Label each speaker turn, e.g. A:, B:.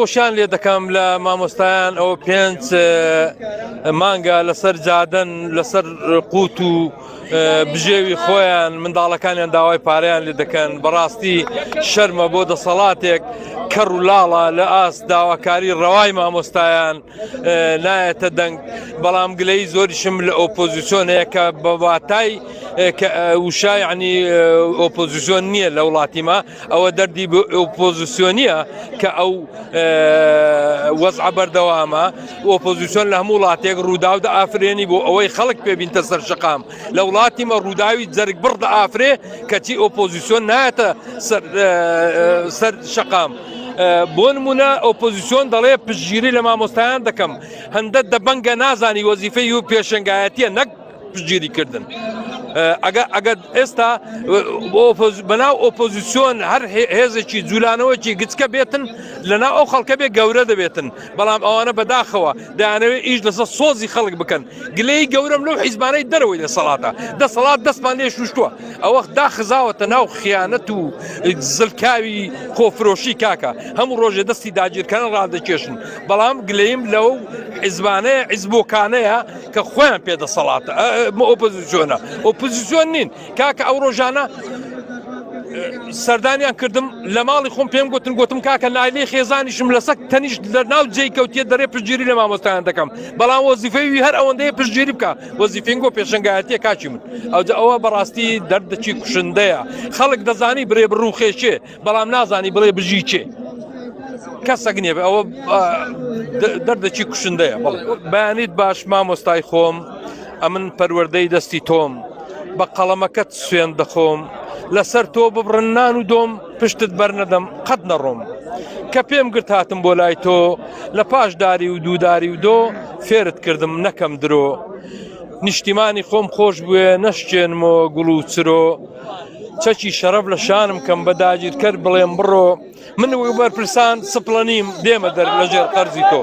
A: دەستخۆشیان لێ دەکەم لە مامۆستایان ئەوە پێنج مانگە لەسەر جادەن لەسەر قوت و بژێوی خۆیان منداڵەکانیان داوای پارەیان لێ دەکەن بەڕاستی شەرمە بۆ دەسەڵاتێک کەڕ و لاڵە لە ئاست داواکاری ڕەوای مامۆستایان نایەتە دەنگ بەڵام گلەی زۆریشم لە ئۆپۆزیسیۆن هەیە کە بە واتای وشە یعنی ئۆپۆزیسیۆن نییە لە وڵاتیمە ئەوە دەردی ئۆپۆزیسیۆنیە کە ئەو وەزعە بەردەوامە ئۆپۆزیسیۆن لە هەموو وڵاتێک ڕووداو دەئافرێنی بۆ ئەوەی خەڵک پێبینتە سەر شەقام لە وڵاتی مە ڕووداوی جەرگ بڕ دەئافرێ کەچی ئۆپۆزیسیۆن نایەتە سەر شەقام. بۆ نمونە ئۆپۆزیسیۆن دەڵێ پشتگیری لە مامۆستایان دەکەم هەندە دەبەنگە نازانی وەزیفەی و پێشنگایەتیە نەک پشتگیری کردن ئەگە ئەگەر ئێستا بەناو ئۆپۆزیسیۆن هەر هێزێکی جوولانەوەکی گچکە بێتن لەناو ئەو خەڵکە بێ گەورە دەبێتن بەڵام ئەوانە بەداخەوە دەیانەوێت ئیش لەسەر سۆزی خەڵک بکەن گلەی گەورەم لەو حیزبانەی دەرەوەی دەسەڵاتە دەسەڵات دەستمان لێ شوشتووە ئەوەخت داخزاوەتە ناو خیانەت و زلکاوی خۆفرۆشی کاکە هەموو ڕۆژێ دەستی داگیرکەران ڕادەکێشن بەڵام گلەیم لەو حیزبانەیە حیزبۆکانەیە کە خۆیان پێ دەسەڵاتە ئۆپۆزیسیۆنە ئۆپۆزیسیۆن نین کاکە ئەو ڕۆژانە سەردانیان کردم لە ماڵی خۆم پێم گوتن گوتم کاکە لایلی خێزانیشم لەسەر تەنیشت لە ناو جێی کەوتیە دەرێ پشتگیری لە مامۆستایان دەکەم بەڵام وەزیفەی وی هەر ئەوەندەیە پشتگیری بکە وەزیفینگۆ پێشنگایەتیە کاکی من ئەوجا ئەوە بەڕاستی دەردەکی کوشندەیە خەڵک دەزانی برێ بڕوخێکێ بەڵام نازانی بڵێ بژی کێ کەسەک نییە ئەوە دەردەکی کوشندەیە بەڵێ بەیانیت باش مامۆستای خۆم ئەمن پەروەردەی دەستی تۆم بە قەڵەمەکەت سوێن دەخۆم لەسەر تۆ ببڕن نان و دۆم پشتت بەرنەدەم قەت نەڕۆم کە پێم گرت هاتم بۆ لای تۆ لە پاش داری و دووداری و دۆ فێرت کردم نەکەم درۆ نیشتیمانی خۆم خۆش بوێ نەشکێنمەوە گوڵ و چرۆ چەکی شەرەف لە شانم کەم بە داگیرکەر بڵێم بڕۆ من وەک بەرپرسان سپڵە نیم دێمە دەر لەژێر قەرزی تۆ.